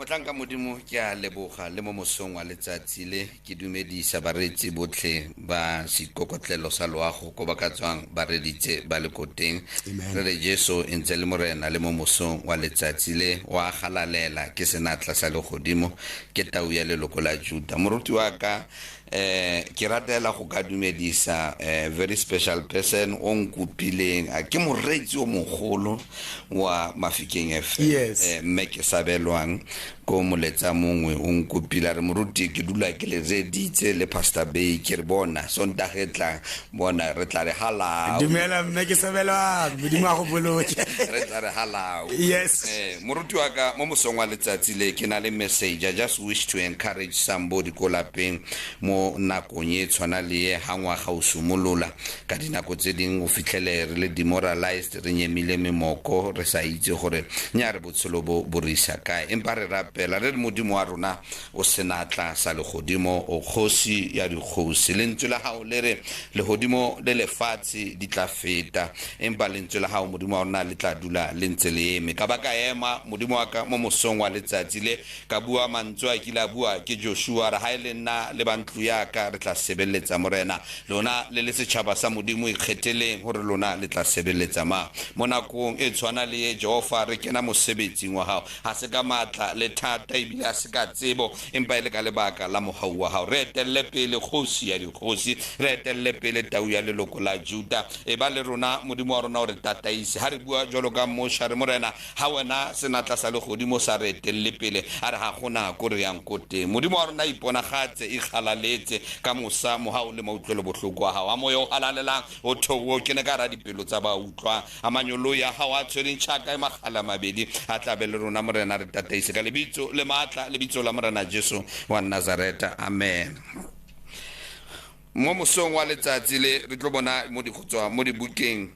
Motlhanka Modimo, ke a leboga le mo mosong wa letsatsi le. Ke dumedisa bareetsi botlhe ba seikokotlelo sa loago ko ba ka tswang ba reditse ba le ko teng. Amen. Re re Jesu e ntse le Morena le mo mosong wa letsatsi le, wa galalela, ke senatla sa legodimo, ke tau ya leloko la Juda. Moruti wa ka, ke ratela go ka dumedisa very special person o nkopileng, a ke moreetsi o mogolo wa Mafikeng FM. Yes. Mme ke sabelwang ko moletsa mongwe o nkopile a re, moruti ke dula ke le reditse le Pastor Bay, ke re bona Sontaga e tlang, bona re tla re halao. Dumela mme ke sabelwang, Modimo a go boloke. Re tla re halao. Yes. Moruti wa ka, mo mosong wa letsatsi le ke na le message. I just wish to encourage somebody ko lapeng mo nakong e tshwana le ye, ha ngwaga o simolola. Ka dinako tse ding o fitlhele re le demoralized, re nyemile memoko, re sa itse gore nya re botshelo bo bo re isa kae. Empa re rapela re re Modimo wa rona o senatla sa legodimo, o kgosi ya dikgosi. Lentswe la gago le re legodimo le lefatshe di tla feta, empa lentswe la gago Modimo wa rona le tla dula le ntse le eme. Ka ba ka ema Modimo wa ka mo mosong wa letsatsi le, ka bua mantswe a kile a bua ke Joshua, re ha e le nna le ba ntlo ya ka re tla sebeletsa Morena. Lona le le setšhaba sa Modimo, ikgetheleng gore lona le tla sebeletsa mang. Mo nakong e tshwana le ye, Jehova, re kena mosebetsing wa gago, ga se ka maatla le thata, ebile ga se ka tsebo, empa e le ka lebaka la mogau wa gago. Re etelele pele kgosi ya dikgosi, re etelele pele tau ya leloko la Juda. E ba le rona Modimo wa rona, o re tataise. Ha re bua jwalo ka Moshe, re Morena, ha wena senatla sa legodimo sa re etelele pele, a re ga gona ko re yang ko teng. Modimo wa rona, iponagatse, ikgalaletse ka mosa, mogau le mautlwelo bohloko wa gago. A moya o halalelang o theohe o kene ka hara dipelo tsa ba utlwang. A manyoloi a gago a tshwereng tšhaka e magala mabedi a tla be le rona, Morena, re tataise ka lebitso le maatla, lebitso la Morena Jesu wa Nazareta. Amen. Mo mosong wa letsatsi le re tlo bona mo di go tswa mo dibukeng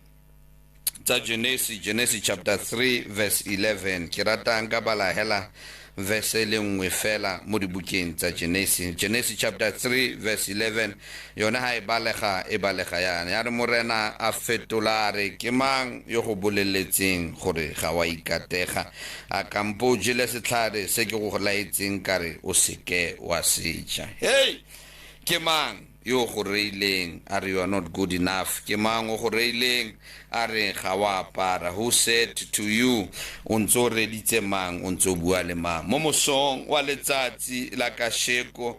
tsa Genesis, Genesis chapter 3 verse 11. Ke rata nka bala hela verse e le nngwe fela mo dibukeng tsa Genesis. Genesis chapter 3 verse 11, yone ha e balega, e balega yana. Ya re Morena a fetola a re, ke mang yo go boleletseng gore ga wa ikatega? A kampo o jele setlhare se ke go laetseng ka re o seke wa se ja? Hey! Ke mang yo go reileng a re you are not good enough? Ke mang o go reileng a re ga wa apara? Who said to you, o ntse o reditse mang, o ntse o bua le mang? Mo mosong wa letsatsi la kasheko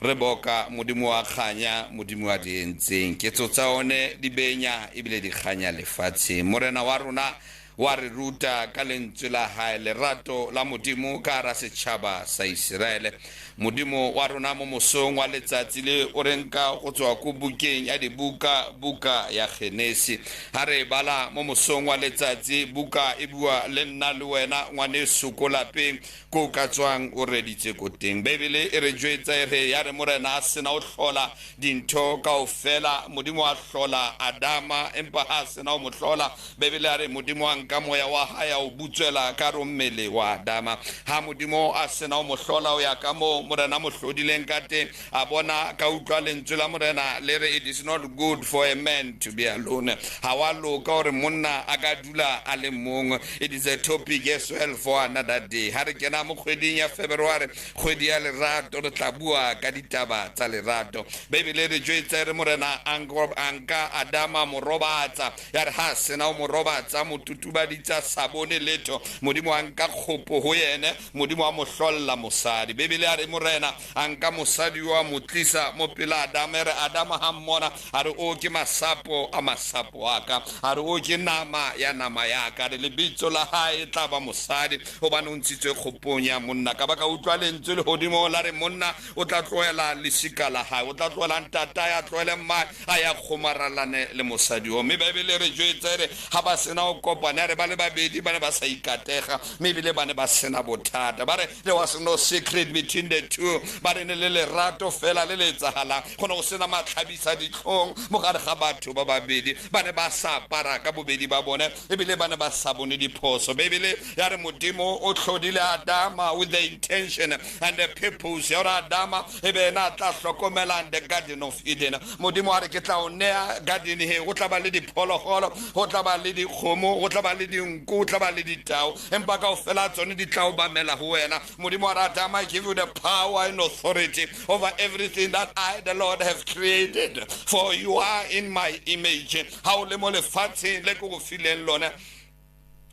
re boka Modimo wa kganya, Modimo wa di entseng. Ketso tsa one di benya ebile di kganya lefatsheng. Morena wa rona wa re ruta ka lentswe la hae lerato la Modimo ka hara setšhaba sa Iseraele. Modimo wa rona mo mosong wa letsatsi le o re nka go tswa ko bukeng ya dibuka, buka ya Genesi. Ha re e bala mo mosong wa letsatsi, buka e bua le nna le wena ngwaneso ko lapeng ko o ka tswang o reditse ko teng. Bebele e re jwetsa e re ya re Morena a sena o hlola dintho kaofela, Modimo a hlola Adama, empa ha a sena o mo hlola, Bebele a re Modimo a nka moya wa hae a o butswela ka ro mmele wa Adama. Ha Modimo a sena o mo hlola o ya ka moo Morena a mo hlodileng ka teng, a bona ka utlwa lentswe la Morena le re it is not good for a man to be alone. Ha wa loka hore monna a ka dula a le mong. It is a topic as well for another day. Ha re kena mo kgweding ya February, kgwedi ya lerato, re tla bua ka ditaba tsa lerato. Bebele re jwetsa e re Morena a nka Adama mo robatsa, ya re ha sena o mo robatsa, mo tutubaditsa sa bone letho. Modimo a nka kgopo ho yene, Modimo a mo hlolla mosadi. Bebele ya re Morena a nka mosadi yo a mo tlisa mo pela Adama, e re Adama ha mmona a re o ke masapo a masapo a ka, a re o ke nama ya nama ya ka, re lebitso la hae e tla ba mosadi, hobane o ntshitswe kgopong ya monna. Ka ba ka utlwa lentswe lehodimo la re monna o tla tlohela lesika la hae, o tla tlohela ntatae, a tlohele mmae, a ya kgomaralane le mosadi o. Mme Bibele e re jwetsa e re ha ba sena ho kopana, ya re ba le babedi ba ne ba sa ikatega, mme ebile ba ne ba sena bothata. Ba re there was no secret between the two, ba re ne le lerato fela le le etsahalang, go ne go sena matlhabisa ditlhong mo gare ga batho ba babedi. Ba ne ba sa apara ka bobedi ba bone, ebile ba ne ba sa bone diphoso. Bibele ya re Modimo o tlhodile Adama with the intention and the purpose ya gore Adama e be ena a tla hlokomelang the garden of Eden. Modimo a re ke tla o nea garden he, go tla ba le diphologolo, go tla ba le dikgomo, go tla ba le dinku, o tla ba le ditau, empa kaofela tsone di tla obamela ho wena. Modimo a re, Adama, I give you the power and authority over everything that I the Lord have created, for you are in my image. Ha o le mo lefatsheng le ke go fileng lona,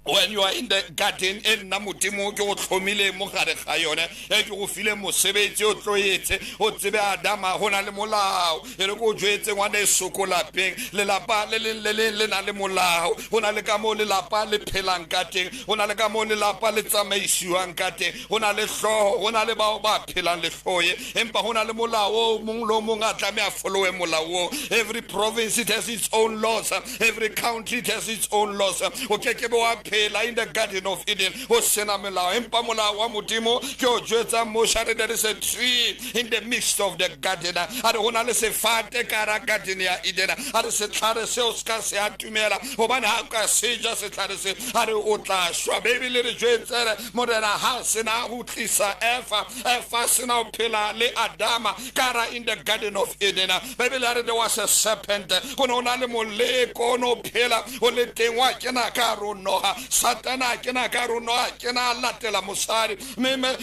when you are in the garden e nna Modimo ke go tlhomile mo gare ga yone, e ke go file mosebetsi o tlo etse, o tsebe Adama go na le molao. E re ko jwetse ngwana e soko lapeng, lelapa le leng le leng le na le molao. Go na le ka moo lelapa le phelang ka teng, go na le ka moo lelapa le tsamaisiwang ka teng, go na le hlooho, go na le bao ba phelang le hlooho, empa go na le molao o mong le o mong a tlameha followe molao oo. Every province, it has its own laws. Every country, it has its own laws. O ke ke be wa phela in the Garden of Eden o sena melao, empa molao wa Modimo ke o jwetsang Moshe, there is a tree in the midst of the garden. A re go na le sefate ka hara garden ya Eden. A re setlhare seo se ka se atumela, gobane ha o ka se ja setlhare se, a re o tla shwa. Bebele re jwetse re Morena ha sena go tlisa Efa, Efa sena ho phela le Adama ka hara in the Garden of Eden. Bebele a re there was a serpent, go ne go na le moleko o ne o phela o le teng, wa kena ka hare ho noha. Satana a kena ka hare ho noha, kena a latela mosadi.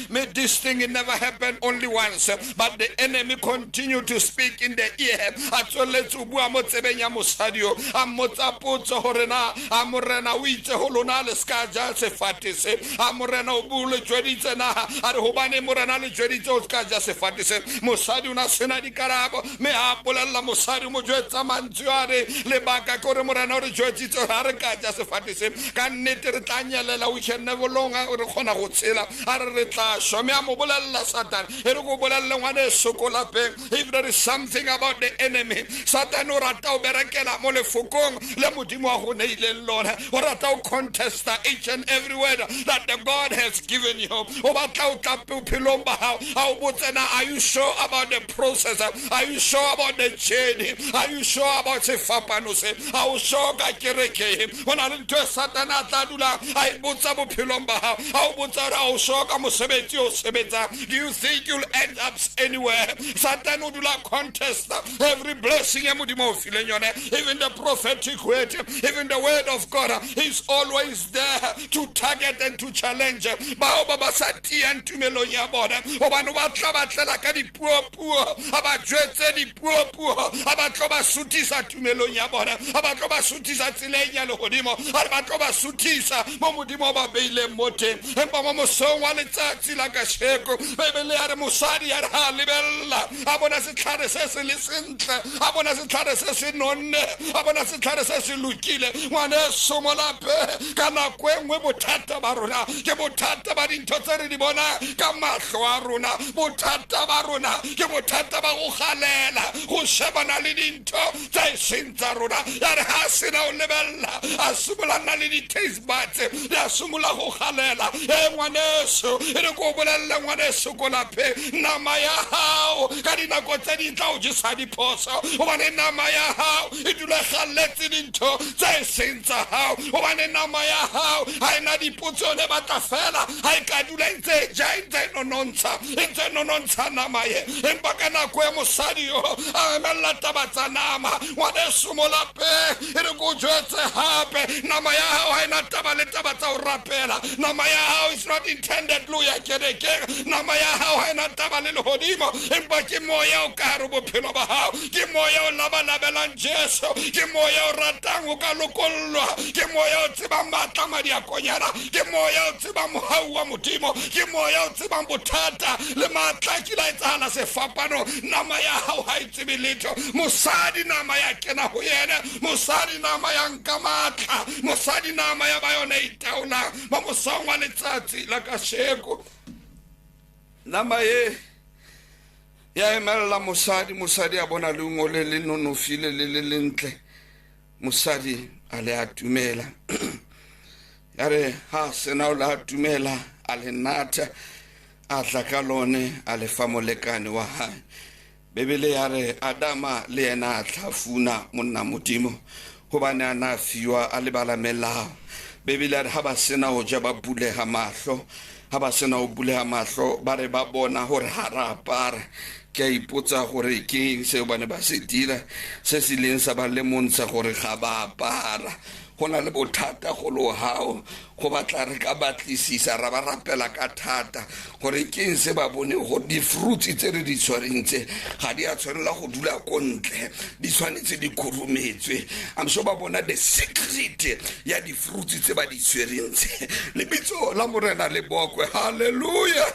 Me this thing, it never happened only once, but the enemy continued to speak in the ear. A tswelletse ho bua mo tsebeng ya mosadi yo, a mmotsa potso hore na a Morena o itse ho lona le ska ja sefate se? A Morena o bu le jweditse na? A re hobane Morena le jweditse o ska ja sefate se? Mosadi o na sena dikarabo, mme a bolella mosadi, mo jwetsa mantswe a re lebaka ke hore Morena o re jwetsitse hore ha re ka ja sefate se, ka nnete re tla nyelela, we can never longer re kgona go tshela, a re re tla shwa. Mme a mo bolella Satan, e re ko bolelle ngwaneso ko lapeng, if there is something about the enemy, Satan o rata o berekela mo lefokong le Modimo wa go neileng lona. O rata o contesta each and every word that the God has given you. O batla o tla bophelong ba hao, a o botse na, are you sure about the process? Are you sure about the journey? Are you sure about sefapano se? A o sure ka kereke? Go na le ntho e Satan a tla dula a e botsa bophelong ba hao, a o botsa hore a o sure ka mosebetsi o sebetsang? Do you think you'll end up anywhere? Satan o dula contest every blessing ya Modimo o fileng yone, even the prophetic word, even the word of God. Is always there to target and to challenge bao ba ba sa tiyang tumelong ya bona, gobane ba tla batlela ka dipuopuo, a ba jwetse dipuopuo, a ba tlo ba suthisa tumelong ya bona, a ba tlo ba suthisa tseleng ya lehodimo, a ba tlo ba suthisa mo Modimo ba beileng mo teng. Empa mo mosong wa letsatsi la kasheko, Bebele ya re mosadi ya re ha lebella, a bona setlhare se se le sentle, a bona setlhare se se nonne, a bona setlhare se se lokile. Ngwaneso mo lape, ka nako e nngwe bothata ba rona ke bothata ba dintho tse re di bonang ka mahlo a rona. Bothata ba rona ke bothata ba go galela go shebana le dintho tse e seng tsa rona. Ya re ha sena o lebella, a simolola nna le di-taste buds, di a simolola go galela. E ngwaneso, e re ko bolelle ngwaneso ko lapeng, nama ya hao ka dinako tse ding tla o jesa diphoso, gobane nama ya hao e dula galetse dintho tse e seng tsa hao, gobane nama ya hao ha e na dipotso, yone batla fela ha e ka dula e ntse e ja, e ntse e nonontsha, e ntse e nonontsha nama ye. Empa ka nako ya mosadi yo a emella taba tsa nama. Ngwaneso mo lapeng, e re ko jwetse hape, nama ya hao ha e na taba le taba tsa ho rapela. Nama ya hao is not intended le ho ya kerekeng. Nama ya hao ha e na taba le lehodimo, empa ke moya o ka hare bophelo ba hao, ke moya o labalabelang Jesu, ke moya o ratang ho ka lokollwa, ke moya o tsebang matla madi a konyana, ke moya o tsebang mohau wa Modimo, ke moya o tsebang bothata le matla a kile a etsahala sefapano. Nama ya hao ha e tsebe letho. Mosadi nama ya kena ho yena, mosadi nama ya nka matla, mosadi nama ya ba yona e itaolang. Mo mosong wa letsatsi la kasheko, nama ye ya emella mosadi. Mosadi a bona leungo le le nonofile le le lentle, mosadi a le atumela. Ya re ha sena o le atumela, a le natha, a tla ka lone, a le fa molekane wa hae. Bebele ya re Adama le yena a tlhafuna monna Modimo, gobane a na fiwa a lebala melao. Bebele ya re ha ba sena ho ja, ba bulega mahlo. Ha ba sena ho bulega mahlo, ba re ba bona gore ha ra apara. Ke a ipotsa gore ke eng seo ba ne ba se dira se se ileng sa ba lemontsha gore ga ba apara. Go na le bothata go lo gao go batla re ka batlisisa ra ba rapela ka thata gore ke eng se ba bone gore di-fruits tse re di tshwareng tse ga di a tshwanela go dula ko ntle, di tshwanetse di khurumetswe. I'm sure ba bona the secret ya di-fruits tse ba di tshwereng tse. Lebitso la Morena le bokwe, halleluja.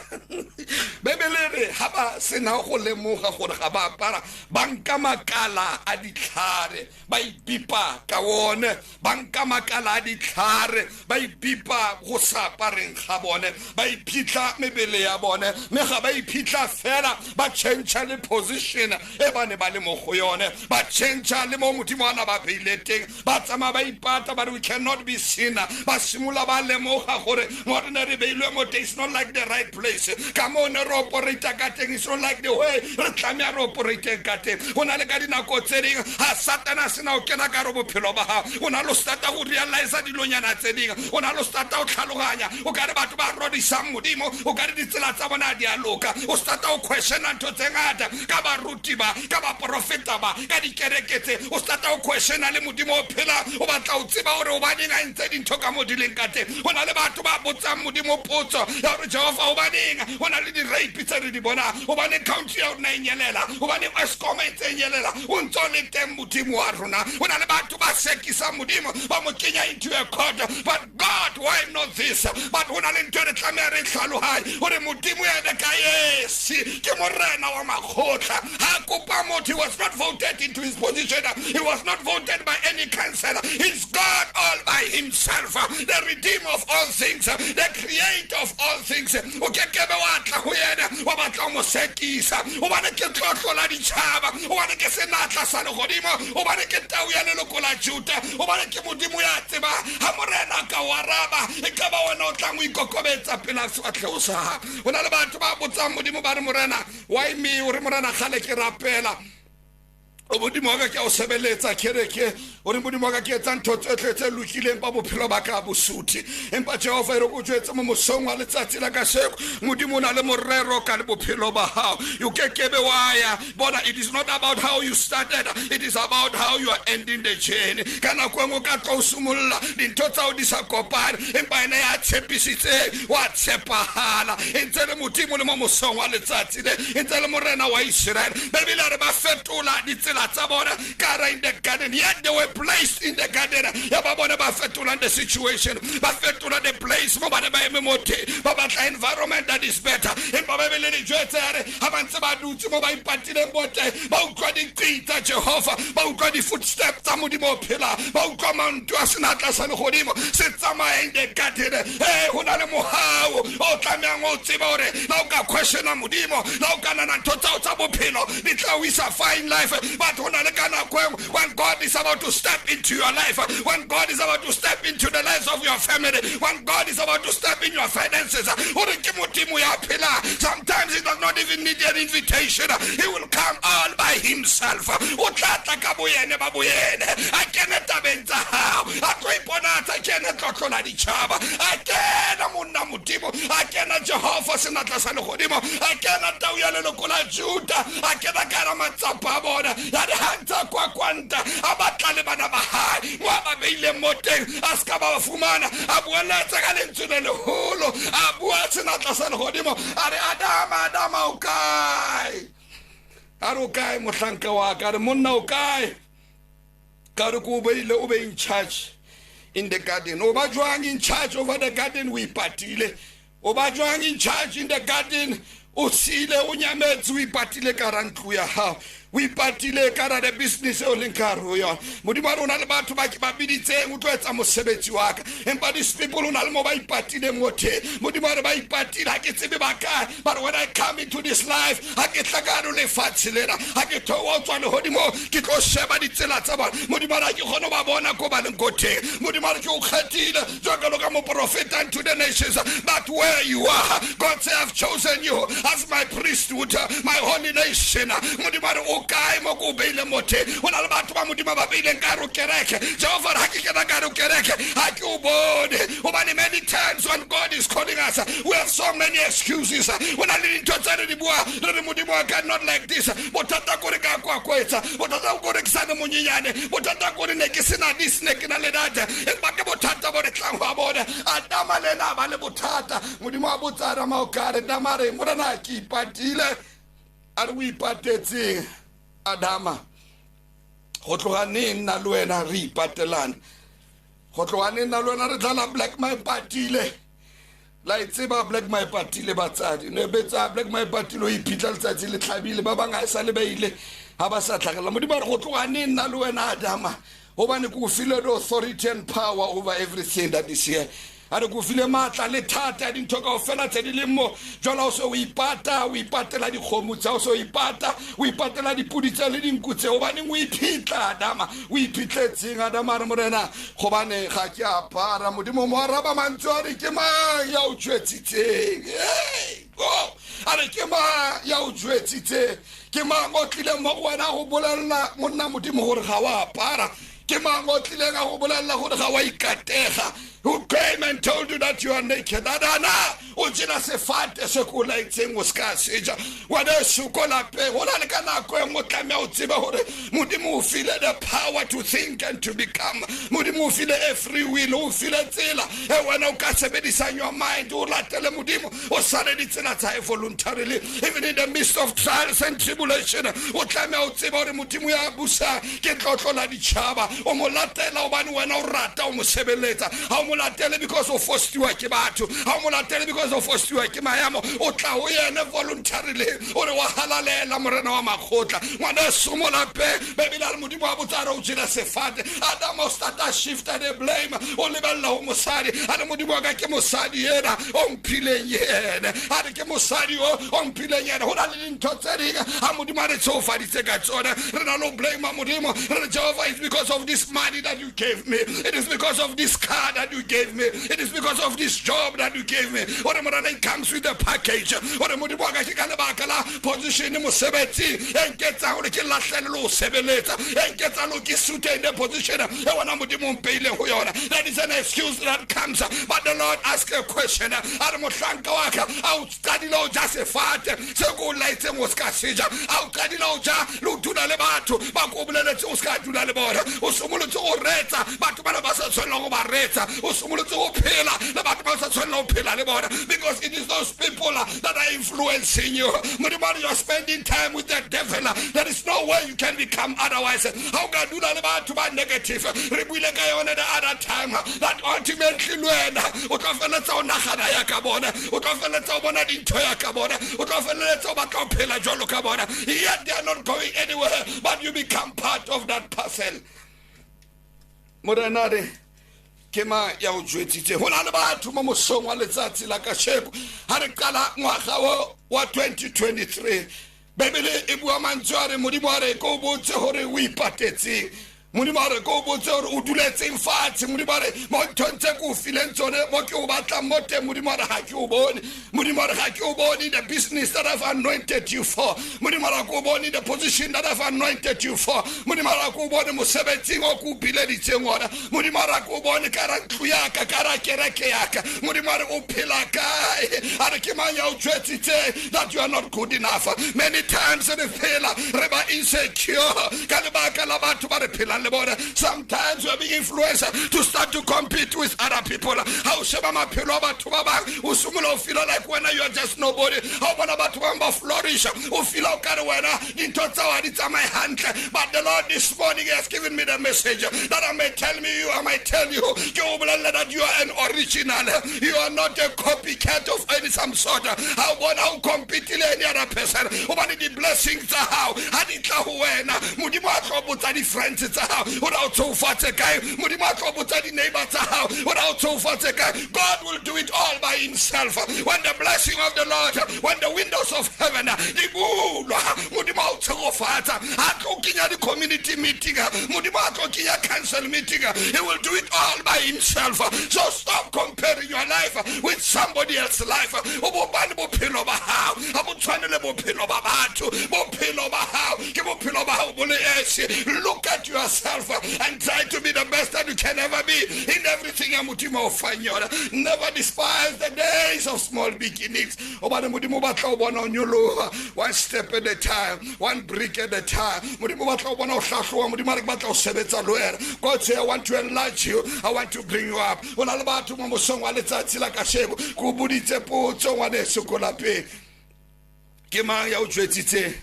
Bebele re ga ba sena go lemoga gore ga ba apara, ba nka makala a ditlhare ba ipipa ka one, ba nka makala a ditlhare ba ipipa go sa apareng ga bone, ba iphitlha mebele ya bone. Mme ga ba iphitlha fela, ba change le position e ba ne ba le mo go yone, ba change le mo Modimo a na ba beile teng. Ba tsamaya ba ipata, ba re, "We cannot be seen." Ba simolola ba lemoga gore mo re ne re beilwe mo teng, it's not like the right place. Ka mo ne re operata ka teng, it's not like the way re tlameya re operateng ka teng. Go na le ka dinako tse dingwe ga Satana a sena o kena ka re bophelo ba gago, o na le o starta go realize dilonyana tse dingwe, o na le o starta o tlhaloganya o ka re batho ba rodisang Modimo, o ka re ditsela tsa bona di a loka. O starta o questiona ntho tse ngata ka baruti ba, ka baporofeta ba, ka dikereke tse. O starta o questiona le Modimo o phela, o batla o tseba gore obaneng a entse dintho ka mo di leng ka teng. Go na le batho ba botsang Modimo potso ya gore, "Jehova, obaneng go na le di-rape tse re di bonang? Obaneng country ya rona e nyelela? Obaneng Eskom e ntse e nyelela? O ntse o le teng, Modimo wa rona?" Go na le batho ba sekisang Modimo, ba mo kenya into a court, but God, why not this? But go na le ntho e re tlameya re tlhaloganye gore Modimo ene ka esi ke Morena wa makgotla. Ha kopa motho, he was not voted into his position, he was not voted by any councillor. He's God all by himself, the redeemer of all things, the creator of all things. O kekebe wa tla go yena wa batla o mo sekisa, gobane ke tlotlo la ditšhaba, gobane ke senatla sa legodimo, gobane ke tau ya leloko la Juta, gobane ke Modimo ya tseba. Ga Morena ka o araba, e ka ba wena o tlang o ikokobetsa pela sefatlhego sa gago. Go na le batho ba botsang Modimo, ba re, "Morena, why me?" O re, "Morena, gale ke rapela o Modimo wa ka, ke a o sebeletsa kereke, o re, Modimo wa ka, ke etsa ntho tsotlhe tse lokileng ba bophelo ba ka bosuthi." Empa Jehova e re o jwetse mo mosong wa letsatsi la kasheko, Modimo o na le morero ka le bophelo ba gago. You kekebe wa ya bona. It is not about how you started, it is about how you are ending the journey. Ka nako engwe o ka tlo o simolola dintho tsao di sa kopane, empa ene ya tshepisitseng wa tshepagala, e ntse le Modimo le mo mosong wa letsatsi le, e ntse le Morena wa Israel. Bebele a re ba fetola ditsela tsa bona ka in the garden, yet they were placed in the garden. Ya ba bona ba fetolang the situation, ba fetola the place mo ba ne ba eme mo teng, ba batla environment that is better. Empa Bebele le jwetse ya re ga ba ntse ba dutse mo ba ipatileng mo teng, ba utlwa diqi tsa Jehova, ba utlwa di-footstep tsa Modimo o phela, ba utlwa manto a senatla sa legodimo se tsamaya in the garden. Ee, go na le mogao o tlamehang o tseba gore la o ka questiona Modimo, la o ka nana ntho tsao tsa bophelo di tla o isa fine life. But go na le ka nako engwe when God is about to step into your life, when God is about to step into the lives of your family, when God is about to step in your finances, gore ke Modimo ya phela. Sometimes he does not even need an invitation, he will come all by himself. O tla tla ka boyene ba boyene, a kene tabeng tsa gago, a tlo iponatsa ke ene tlotlo la ditšhaba. A kena monna Modimo, a kena Jehova senatla sa legodimo, a kena tau ya leloko la Juta, a kena ka ra matsapa a bona. Ya re ga ntse a kwakwanta a batla le bana ba gae mo a ba beileng mo teng, a se ka ba ba fumana. A bueletsa ka lentswe le legolo, a bua senatla sa legodimo, a re, "Adama, Adama, o kae?" A re, "O kae mohlanka wa ka?" A re, "Monna, o kae? Ka re ko o beile o be in charge in the garden. O ba jwang in charge over the garden o ipatile? O ba jwang in charge in the garden o sile, o nyametse, o ipatile ka ra ntlo ya gago, o ipatile ka ra the business e o leng ka gare ho yona?" Modimo a re o na le batho ba ke ba biditseng o tlo etsa mosebetsi wa ka, empa these people o na le mo ba ipatileng mo teng. Modimo a re ba ipatile, ha ke tsebe ba kae. But when I come into this life, ha ke tla ka hare ho lefatshe lena, ha ke theoha o tswa lehodimo, ke tlo sheba ditsela tsa bona. Modimo a re ha ke kgone ho ba bona ko ba leng ko teng. Modimo a re ke o kgethile jwalo ka moprofeta unto the nations, but where you are, God say, "I've chosen you as my priesthood, my holy nation." Modimo a re o kae mo ko o beileng mo teng? Go na le batho ba Modimo ba beileng ka gare kereke. Jehova re, ga ke kena ka gare kereke, ga ke o bone. Gobane many times when God is calling us, we have so many excuses. Go na le dintho tse re di bua, re re, Modimo wa ka, not like this. Bothata kore ka kwa kwetsa, bothata kore ke sane monyenyane, bothata kore ne ke sena this, ne ke na le that. Empa ke bothata bo re tlang go a bone. Adama le ena a ba le bothata. Modimo a botsa Adama, o kare Adama re, Morena, ke ipatile. A re, o ipatetseng, Adama? Go tloga neng nna le wena re ipatelana? Go tloga neng nna le wena re dlala black my patile? La e tseba black my patile, batsadi ne betsa black my patile, o iphitlha letsatsi le tlhabile, ba bangwe ga e sa le ba ile ga ba sa tlhagelela. Modimo a re, go tloga neng nna le wena, Adama? Gobane ke o file the authority and power over everything that is here. A re, ko file maatla le thata ya dintho kao fela tse di leng mo. Jala o se o ipata, o ipatela dikgomo tsa, o se o ipata, o ipatela dipodi tse le dinku tse. Gobaneng o iphitlha, Adama? O iphitlhetseng? Adama a re, Morena, gobane ga ke apara. Modimo mo araba mantswe a re, ke mang ya o jwetsitseng? A re, ke mang ya o jwetsitseng? Ke mang o tlileng mo go wena go bolelela, monna Modimo, gore ga o apara? Ke mang o tlileng a go bolelela gore ga wa ikatega? Who came and told you that you are naked? Adana, o jela sefate se ko laetseng o se ka seja. Ngwaneso ko lapeng, go na le ka nako e nngwe tlameya o tsebe gore Modimo o file the power to think and to become. Modimo o file a free will, o file tsela e wena o ka sebedisang your mind, o latele Modimo, o sale ditsela tsa hae voluntarily, even in the midst of trials and tribulation. O tlameya o tsebe gore Modimo ya busa ke tlotlo la ditšhaba. O mo latela gobane wena o rata o mo sebeletsa. Ga o mo latele because o fostiwa ke batho, ga o mo latele because o fostiwa ke maemo. O tla go yene voluntarily, o re, wa halalela Morena wa makgotla. Ngwaneso mo lapeng, Bebele a re, Modimo wa botsa, re, o jele sefate. Adama o starta shifta the blame, o lebelela go mosadi. A re, Modimo wa ka, ke mosadi ena o mphileng yene. A re, ke mosadi o o mphileng yene. Go na le dintho tse ding ga Modimo a re tsheofaditse ka tsone, re na le go blame Modimo. Re re, Jehovah, it's because of this money that you gave me, it is because of this car that you gave me, it is because of this job that you gave me. Ore, Morena, it comes with a package. Ore, Modimo wa ka, ke ka lebaka la position mosebetsi e nketsang gore ke lahlele le go sebeletsa, e nketsang le ke sute in the position e wena Modimo mpeileng go yona. That is an excuse that comes. But the Lord ask a question. A re, mohlanka wa ka, a o qadile o ja sefate se ko o laetseng o se ka seja? A o qadile o ja le o dula le batho ba ko o boleletse o se ka dula le bona? O simolotse go retsa batho ba ne ba sa tshwanela go ba retsa? O simolotse go phela le batho ba sa tshwanela go phela le bona? Because it is those people that are influencing you. Modimo, you are spending time with the devil. There is no way you can become otherwise. Ha o ka dula le batho ba negative, re buile ka yone the other time, that ultimately le wena o tlo feletsa o nagana ya ka bona, o tlo feletsa o bona dintho ya ka bona, o tlo feleletsa o batla ho phela jwalo ka bona. Yet they are not going anywhere, but you become part of that parcel. Morena re, ke ma ya o jwetsitse? Go na le batho mo mosong wa letsatsi la kasheko, ga re qala ngwaga o wa 2023, Bebele e bua mantswe a re, Modimo a re, ko o botse gore o ipatetseng. Modimo a re, ko o botse gore o duletseng fatshe. Modimo a re, mo nthong tse ke o fileng tsone, mo ke o batlang mo teng, Modimo a re, ga ke o bone. Modimo a re, ga ke o bone the business that I've anointed you for. Modimo a re, ke o bone the position that I've anointed you for. Modimo a re, ke o bone mosebetsing o ke o bileditseng ona. Modimo a re, ke o bone ka ra ntlo yaka, ka ra kereke yaka. Modimo a re, o phela kae? A re, ke mang ya o jwetsitseng that you are not good enough? Many times re phela re ba insecure ka lebaka la batho ba re phelang le bona. Sometimes we are being influenced to start to compete with other people. Ha o sheba maphelo a batho ba bang, o simolola o feel like wena you are just nobody. Ha o bona batho ba bang ba flourish, o feel o kare wena dintho tseo ha di tsamaye hantle. But the Lord this morning has given me the message that I may tell me you, I might tell you, ke o bolella that you are an original. You are not a copycat of any some sort. Ha o bona o compete le any other person, hobane di-blessings tsa hao ha di tla ho wena, Modimo a tlo botsa di-friends tsa hao gore a o tsheofatse kae. Modimo a tlo botsa di-neighbor tsa hao gore a o tsheofatse kae. God will do it all by himself. When the blessing of the Lord, when the windows of heaven di bulwa, Modimo a o tshegofatsa, a tlo kenya di-community meeting, Modimo a tlo kenya council meeting. He will do it all by himself. So stop comparing your life with somebody else's life. O bopane bophelo ba hao, ha bo tshwane le bophelo ba batho. Bophelo ba hao ke bophelo ba hao bo le esi. Look at yourself and try to be the best that you can ever be in everything ya Modimo o fang yona. Never despise the days of small beginnings. Hobane Modimo o batla o bona o nyoloha one step at a time, one brick at a time. Modimo o batla o bona o hlahloha. Modimo a re ke batla ho sebetsa le wena. God say, I want to enlarge you, I want to bring you up. O na le batho mo mosong wa letsatsi la kasheko, ke o boditse potso ngwaneso ko lapeng. Ke mang ya o jwetsitseng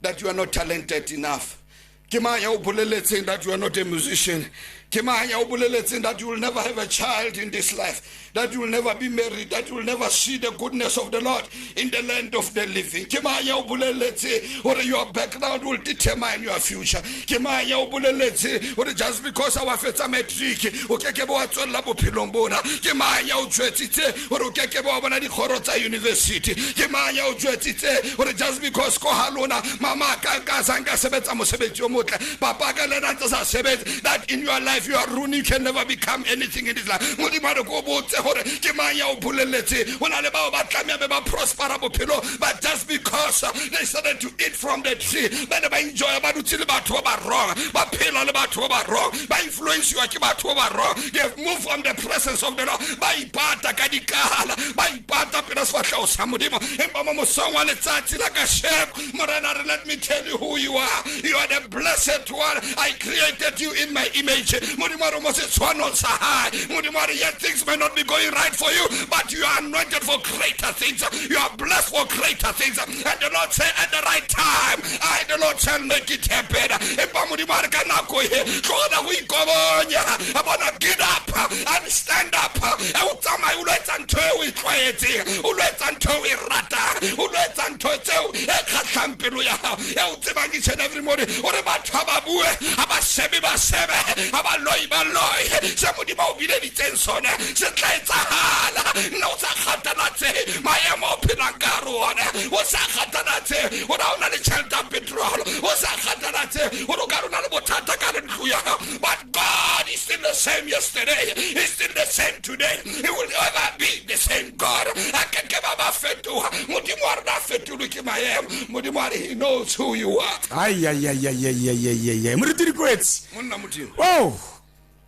that you are not talented enough? Ke mang ya o boleletseng that you are not a musician? Ke mang ya o boleletseng that you will never have a child in this life, that you will never be married, that you will never see the goodness of the Lord in the land of the living? Ke mang ya o boleletse hore your background will determine your future? Ke mang ya o boleletse hore just because a wa fetsa matric o ke ke be wa tswella bophelong bona? Ke mang ya o jwetsitse hore o ke ke be wa bona dikgoro tsa university? Ke mang ya o jwetsitse hore just because ko ha lona mama ka nka sa nka sebetsa mosebetsi o motle, papa ka le ena ntse sa sebetse, that in your life you are ruined, you can never become anything in this life? Modimo a re ko botse hore ke mang ya o boleletse. Ho na le bao ba tlameha be ba prospera bophelo, but just because they started to eat from the tree, ba ne ba enjoy, ba dutse le batho ba ba wrong, ba phela le batho ba ba wrong, ba influencewa ke batho ba ba wrong. They have moved from the presence of the Lord, ba ipata ka dikala, ba ipata pela sefahleho sa Modimo. Empa mo mosong wa letsatsi la kasheko, Morena re, let me tell you who you are. You are the blessed one. I created you in my image. Modimo a re mo setshwanong sa hae. Modimo a re, yet things may not be going right for you, but you are anointed for greater things. You are blessed for greater things. And the Lord said, at the right time, I, the Lord, shall make it happen. Empa Modimo a re ka nako e, tlogela go ikobonya. A bona, get up and stand up. E o tsamaye o lo etsa ntho e o e tlwaetseng, o lo etsa ntho e o e ratang, o lo etsa ntho tseo e kgatlhang pelo ya hao, e o tsebang each and every morning hore batho ha ba bue, ha ba shebe ba shebe, ha ba loi ba loi. Se Modimo o bileditseng sone se tla etsahala. Nna o sa kgathalatsehe maemo o phelang ka hare ho ona, o sa kgathalatsehe hore ha o na le tjhelete ya petrol, o sa kgathalatsehe hore o ka re o na le bothata ka hare ntlo ya hao, but God is still the same yesterday, he's still the same today, he will ever be the same God. A ke ke ba ba fetoha. Modimo wa rona a fetolwe ke maemo. Modimo a re, he knows who you are. Ai, ai, ai, ai, ai, ai, ai, ai, ai. Moruti Dikwetsi. Monna Modimo. Oh,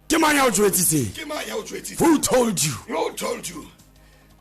ke mang ya o jwetsitseng? Ke mang ya o jwetsitseng? Who told you? Who told you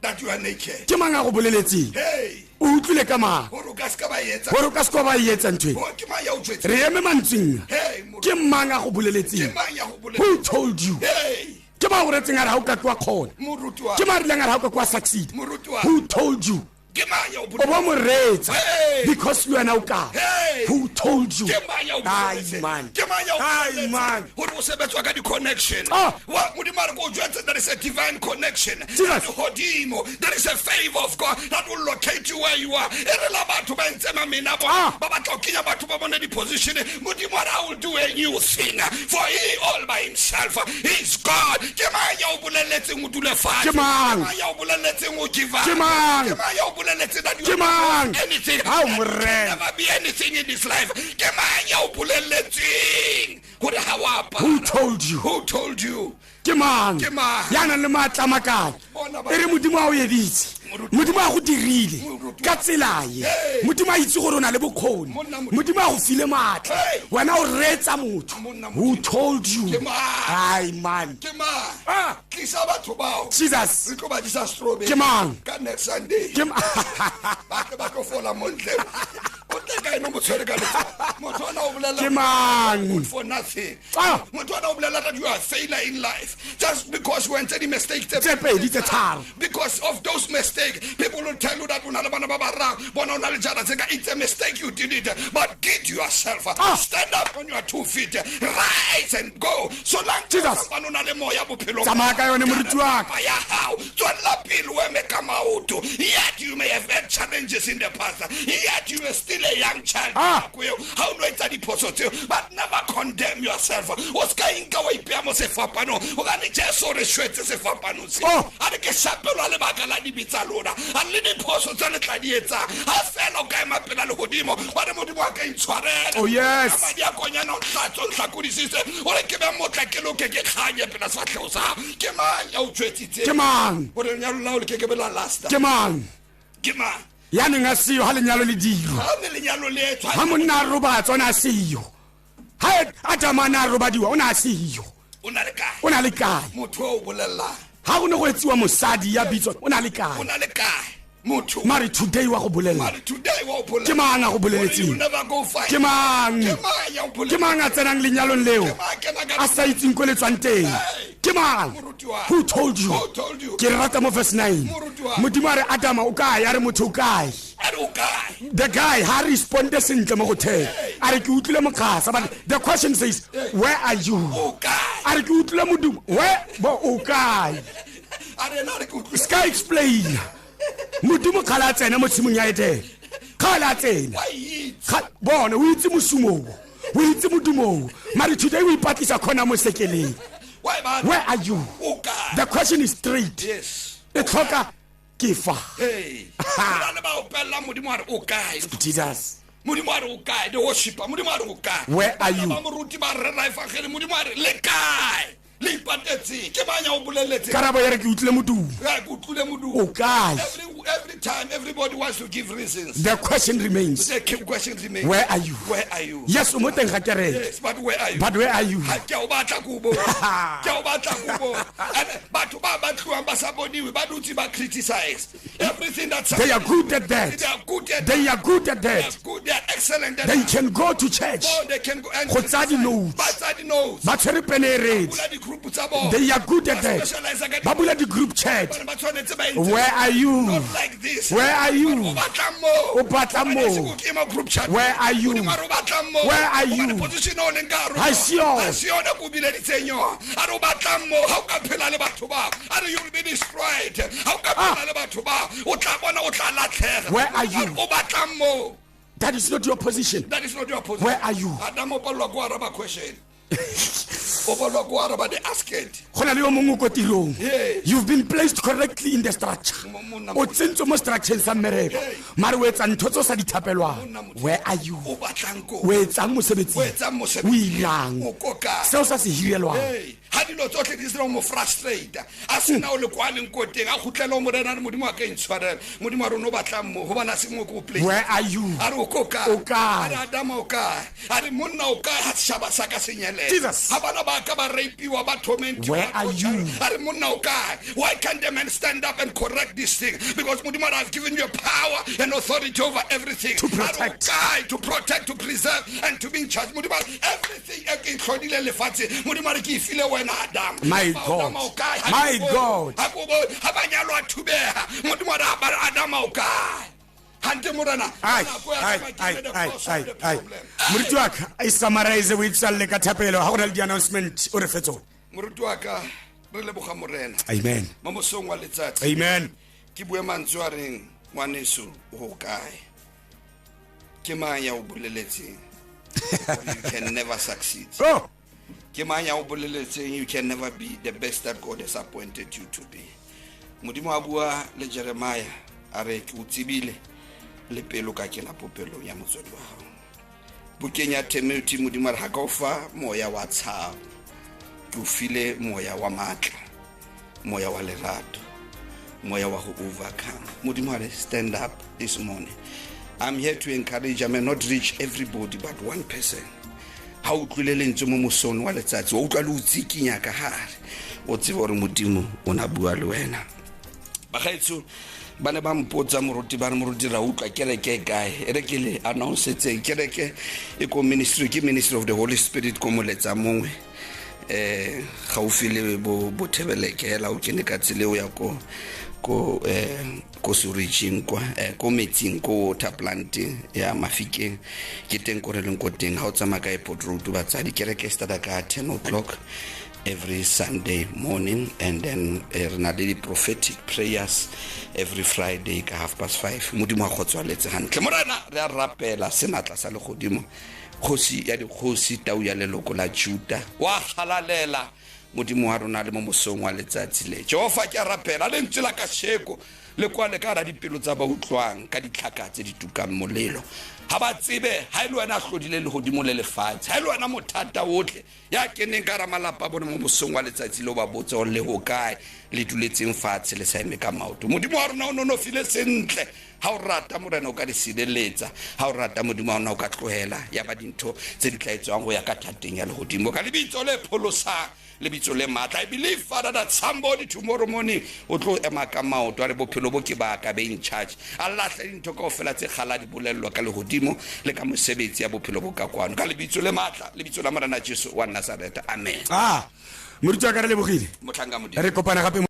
that you are naked? Ke mang a go boleletseng? Hey. O utlwile ka mang? Hore o ka se ka ba e etsa. Hore o ka se ka ba e etsa ntho e. Oh, ke mang ya o jwetsitseng? Re eme mantsweng a. Hey, moruti. Ke mang a go boleletseng? Ke mang ya go boleletseng? Who told you? Hey. Ke mang o retseng a re ha o ka tloha kgona? Moruti wa. Ke mang a rileng a re ha o ka kwa succeed? Moruti wa. Who told you? Ke mang ya o O bo mo reetsa. Hey. Because le wena o ka. Hey. Who told you? Ke mang ya o Ai, boleletseng? man. Ke mang ya o Ai, boleletseng? man. Hore o sebetswa ka di-connection. Ah. Wa, Modimo a re ko o jwetse, there is a divine connection. Jesus. Lehodimo. There is a favor of God that will locate you where you are. E re la batho ba entse mamina bona. Ah. Ba batla ho kenya batho ba bone di-position. Modimo a re, I will do a new thing. For he all by himself is God. Ke mang ya o boleletseng o dule fatshe? Ke mang? Ke mang ya o boleletseng o give up? Ke mang? Ke mang ya o boleletseng that you Ke mang? anything? Hao, That you can Morena. never be anything in this life. Ke mang ya o boleletseng hore ha o apara? Who told you? Who told you? Ke mang? Ke mang? Ya nang le matla a makalo. Bona ba- E re Modimo a o editse. Moruti. Modimo a go dirile Moruti. ka tsela ye. Hey. Modimo a itse gore o na le bokgoni. Monna Modimo. Modimo a go file matla. Hey. Wena o reetsa motho. Monna Who Modimo. told you? Ke mang? Ai, man. Ke mang? Ah. Tlisa batho bao. Jesus. Re tlo ba jesa strawberry. Ke mang? Ka next Sunday. Ke ma- Ba tle ba tlo fola mo ntle. O tle ka eno mo tshwere ka letsoho. Motho ona o bolela Ke mang? Good for nothing. Ah. Motho ona o bolela that you are a failure in life just because o entse di-mistake tse Tse pedi, tse tharo. Because of those mistakes, people will tell you that o na le bana ba bararo, bona o na le jara tse ka. It's a mistake you did it, but get yourself. Ah. Stand up on your two feet, rise and go. So long Jesus. as o na le moya bophelong. Tsamaya ka yone, moruti wa ka. Ya hao. Tswella pele o eme ka maoto. Yet you may have had challenges in the past. Yet you are still a young child. Ah. Nako eo, ha o no etsa diphoso tseo, but never condemn yourself. O ska inka wa ipeha mo sefapanong. Hobane Jesu o re shwetse sefapanong seo. Oh. A re ke shapelwa lebaka la dibe tsa lona. A le diphoso tse le tla di etsang. Ha fela o ka ema pela lehodimo, wa re Modimo wa ka intshwarela. Oh, yes. Ka madi a konyana o hlatse, o nhlakodisitse. O re ke be motla, ke loke, ke kganye pela sefahleho sa hao. Ke mang ya o jwetsitseng? Ke mang? Hore lenyalo la hao le ke ke be la lasta. Ke mang? Ke mang? Ya neng a seyo ga lenyalo le dirwa. Ga ne lenyalo le etswa. Ga monna a robatswa o ne a seyo. Ga Adama a ne a robadiwa o ne a seyo. O na le kae? O ne a le kae? Motho o bolellang. Ga go ne go etsiwa mosadi ya bitswa o ne a le kae? O na le kae? Motho. Mare today wa go bolelela. Mare today wa o bolelela. Ke mang a go You boleletseng? never go find. Ke mang? Ke mang ya o boleletseng? Ke mang a tsenang lenyalong leo? Ke mang a kenang ka A sa itseng ko le tswang teng? Hey. Ke mang? Moruti wa ka. Who told you? Who told you? Ke rata mo verse 9. Moruti wa ka. Modimo a re Adama o kae? A re motho o kae? A re o kae? The guy ha responde sentle mo go 10. A re ke utlwile mokgasa, but the question says, where are you? O kae? A re ke utlwile modumo. Where bo o kae? A re ena a re ke utlwile. Ska explain. Modimo kgale a tsena mo tshimong ya Edene. Kgale a tsena. Wa itse. Bone o itse mosumo o itse modumo o. Mare today o ipatlisa khona mo sekeleng. Wa e batla. Where are you? O kae? The question is straight. Yes. E tlhoka ke fa. Hey. Go na le ba opellang Modimo a re o kae? Jesus. Modimo a re o kae? The worshipper. Modimo a re o kae? Where are you? Ba moruti ba rera efangele. Modimo a re le kae? Le ipatetseng. Ke mang ya o boleletseng? Karabo ya re ke utlwile modumo. Ke utlwile modumo. O kae? Every time everybody wants to give reasons. The question remains. The question remains. Where are you? Where are you? Yes, o mo teng ga kereke. Yes, but where are you? But where are you? Ha ke o batla ko bo. Ke o batla ko bo. And batho ba ba tluang ba sa boniwe, ba dutse ba criticize everything that's They are good at that. They are good at They are good at They that. are good. They are excellent at They that. can go to church. Oh, they can go and Go tsaya di-notes. Ba tsaya di-notes. Ba tshwere pene e red. Bula di-group tsa bona. They are good at Ba that. specialize ka Ba bula di-group chat. Ba tshwanetse ba etse. Where are you? Not like this. Where are you? O batlang mo? O batlang mo? Hobane se ke mo group chat. Where are you? Modimo a re o batlang mo? Where are you? Hobane position o leng ka hare ho Ha se yona. Ha se yona ko bileditseng yona. A re o batlang mo? Ha o ka phela le batho ba, a re you will be destroyed. Ha o ka phela le batho ba, o tla bona o tla latlhega. Where are you? A re o batlang mo? That is not your position. That is not your position. Where are you? Adam o palelwa ke ho araba question. O palelwa ke ho araba the asked. Go na le yo mongwe ko tirong. Yes. You've been placed correctly in the structure. Monna O tsentswe mo structureng sa mmereko. Hey. Mare o etsa ntho tse o sa di thapelwang. Monna Modimo. Where are you? O batlang ko? O etsang mosebetsing? O etsang mosebetsing? O irang? O ko kae? Seo sa se hirelwang. Hey, ha dilo tsotlhe di sena ho mo frustrate, a sena o le kwa leng ko teng, a kgutlele ho Morena, a re, Modimo wa ka intshwarele. Modimo a re, o no batlang mo, hobane ha se mo ke o place. Where are you? A re, o ko kae? O kae? A re, Adama o kae? A re, monna o kae ha setjhaba sa ka se nyelele? Jesus. Ha bana ba ka ba rapiwa, ba tormentiwa, Where ba are you? torture. A re, monna o kae? Why can't the man stand up and correct this thing? Because Modimo a re, I've given you power and authority over everything. To A re, o protect. kae? To protect, to preserve, and to be in charge. Modimo a re, everything e ke e tlhodile lefatshe, Modimo a re, ke e file wena, Adam. My Ba God. Adama o kae? Ha My ke bone. God. Ha ke bone. Ha banyalo a thubeha. Modimo a re, ba re, Adama o kae? Hantle morena. Ai, Nako ya ai, tsamaya, ai, ke the ai, cause of ai, the ai. problem. Moruti wa ka, e summarize o itswalle ka thapelo ha go na le di-announcement o re fe tsona. Moruti wa ka, re leboga morena. Amen. Mo mosong wa letsatsi. Amen. Ke bue mantswe a reng, ngwaneso, o ho kae? Ke mang ya o boleletseng? You can never succeed. Oh. Ke mang ya o boleletseng? You can never be the best that God has appointed you to be. Modimo a bua le Jeremiah, a re, ke o tsebile le pelo ka kena popelong ya motswadi wa hao. Bukeng ya Timothy, Modimo a re, ha ka o fa moya wa tshabo, ke o file moya wa matla, moya wa lerato, moya wa ho overcome. Modimo a re, stand up this morning. I'm here to encourage. I may not reach everybody, but one person. Ha o utlwile lentswe mo mosong wa letsatsi, wa utlwa le o tsikinya ka hare, o tsebe hore Modimo o na bua le wena. Bagaetsho, ba ne ba mpotsa moruti, ba re, moruti, ra utlwa kereke e kae? E re ke le announce-tseng, kereke e ko ministry, ke Ministry of the Holy Spirit ko Moletsa mongwe. Gaufi le bo Thebeleke hela, o kene ka tsela eo ya ko serijing kwa, ko metsing, ko water plant ya Mafikeng, ke teng ko re leng ko teng. Ha o tsamaya ka Airport Road, batsadi, kereke e starta ka 10 o'clock every Sunday morning, and then re na le di-prophetic prayers every Friday ka half past five. Modimo a kgotswaletse hantle. Morena, re a rapela senatla sa legodimo, kgosi ya dikgosi, tau ya leloko la Juda, wa halalela Modimo wa rona le mo mosong wa letsatsi le. Jehova, ke a rapela lentswe la kasheko Le kwale ka gara dipelo tsa ba utlwang ka ditlhaka tse di tukang molelo. Ga ba tsebe ga e le wena a hlodile legodimo le lefatshe, ga e le wena mothata otlhe ya keneng ka gara malapa a bone mo mosong wa letsatsi le o ba botse gore le go kae le duletseng fatshe le sa eme ka maoto. Modimo wa rona o nonofile sentle. Ga o rata Morena o ka di sireletsa, ga o rata Modimo wa rona o ka tlogela ya ba dintho tse di tla etswang go ya ka thateng ya legodimo ka lebitso le pholosang, lebitso le maatla. I believe, Father, that somebody tomorrow morning o tlo ema ka maoto a re bophelo bo ke ba ka be in charge, a lahle dintho kaofela tse kgala di bolellwa ka legodimo le ka mosebetsi ya bophelo bo ka kwano ka lebitso le maatla, lebitso la Morena Jesu wa Nazareta. Amen. Ah, moruti wa ka, re lebogile. Motlhanka Modimo. Re kopana gape.